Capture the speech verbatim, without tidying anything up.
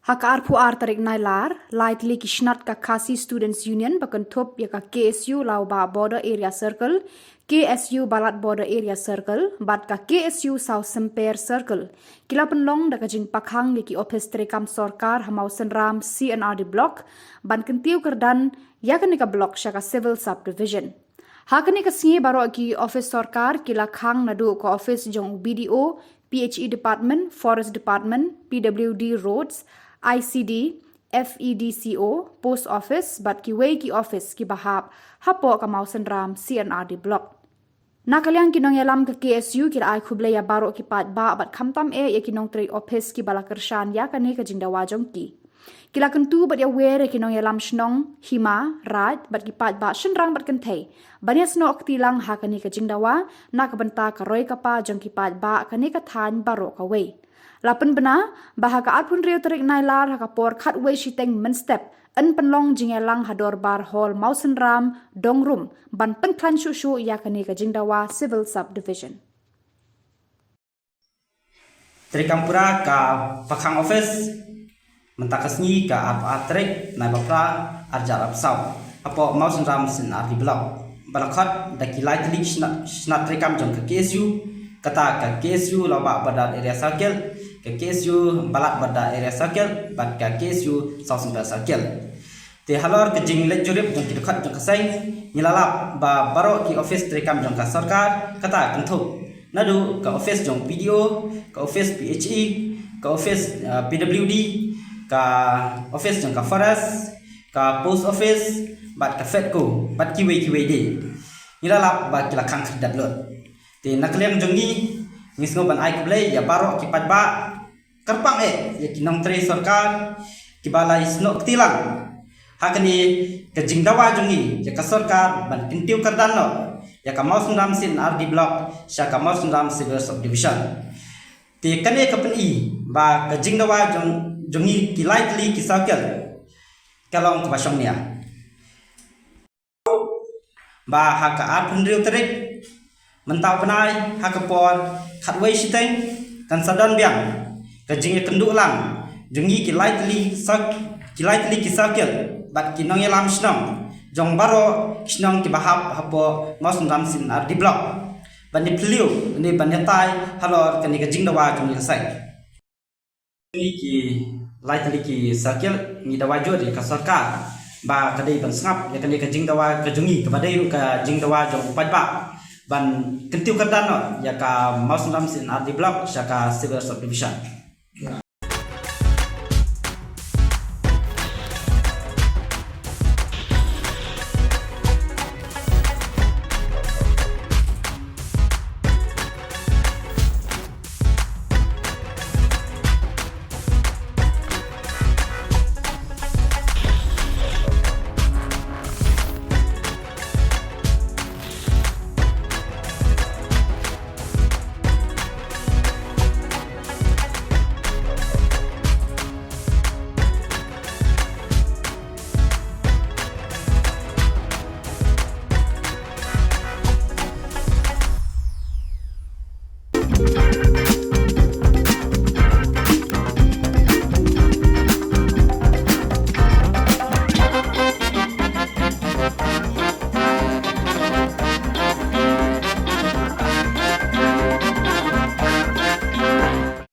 Ha ka arphew ar tarik Nailar, lai tylli ki shnat ka Khasi Students Union ba kynthup ïa ka K S U Lawbah Border Area Circle, K S U Balat Border Area Circle, bad ka K S U South Symper Circle, ki la pynlong da ka jingpakhang ïa ki ophis treikam sorkar ha Mawsynram C and R D Block, ban kyntiew kyrdan ïa kane ka block sha ka Civil Subdivision. Ha kane ka sngi baroh ki ophis sorkar ki la khang naduh ka ophis jong u B D O, P H E Department, Forest Department, P W D, Roads, I C D, F E D C O, Post Office, bad kiwei ki ophis kiba hap hapoh ka Mawsynram C and R D Block. Na ka liang ki nongïalam ka K S U ki la ai khublei ïa baroh ki paidbah bad khamtam eh ïa ki nongtrei ophis kiba la kyrshan ïa kane ka jingdawa jong ki. Ki la kyntu bad ïawer ïa ki nongïalam shnong, hima, raid, bad ki paidbah shynrang bad kynthei ban ïasnoh kti lang ha kane ka jingdawa, na ka bynta ka roi ka par jong ki paidbah kane ka thaiñ baroh kawei. La pynbna ba ha ka arphew hynriew tarik Nailar ha ka por khatwei shiteng mynstep, yn pynlong jingïalang ha Dorbar Hall Mawsynram, Dongrum, ban pynkhlaiñ shuh shuh ïa kane ka jingdawa Civil Subdivision. Treikam pura ka pakhang ophis mynta ka sngi ka arphew ar tarik Nailar, arhajar arphew saw, hapoh Mawsynram C and R D Block, ba la khot da ki lai tylli ki shnat, shnat treikam jong ka K S U, kata ka K S U Lawbah Border Area Circle, ka K S U Balat Border Area Circle, bad ka K S U South Symper Circle. Te halor ka jingleit jurip jong ki dkhot jong ka seng, ngi la lap ba baroh ki ophis treikam jong ka sorkar, kata kynthup naduh ka ophis jong P D O, ka ophis P H E, ka ophis, uh, P W D, ka ophis jong ka Forest, ka Post Office, bad ka FEDCO, bad kiwei kiwei de. Ngi la lap ba ki la khang khyrdep lut. Te na ka liang jong ngi, ngi sngew ban ai khublei ïa baroh ki paidbah, kyrpang eh ïa ki nongtrei sorkar kiba la ïasnoh kti lang ha kane ka jingdawa jong ngi ïa ka sorkar ban kyntiew kyrdan noh ïa ka Mawsynram C and R D Block sha ka Mawsynram Civil Subdivision. Te kane ka pyni ba ka jingdawa jong, jong ngi ki lai tylli ki circle ka long kaba shongnia. Ba ha ka arphew hynriew tarik mynta u bnai ha ka por khatwei shiteng kan sa don biang ka jingïakynduh lang jong ngi ki lai tylli sak-, ki lai tylli ki circle bad ki nongïalam shnong jong baroh ki shnong kiba hap hapoh Mawsynram C and R D Block, ban ïaphylliew ne ban ïatai halor kane ka jingdawa jong ngi ka seng. Ngi ki lai tylli ki circle ngi dawa jur ïa ka sorkar ba ka dei ban sngap ïa kane ka jingdawa ka jong ngi kaba dei ruh ka jingdawa jong u paidbah ban kyntiew kyrdan noh ïa ka Mawsynram C and R D Block sha ka Civil Subdivision.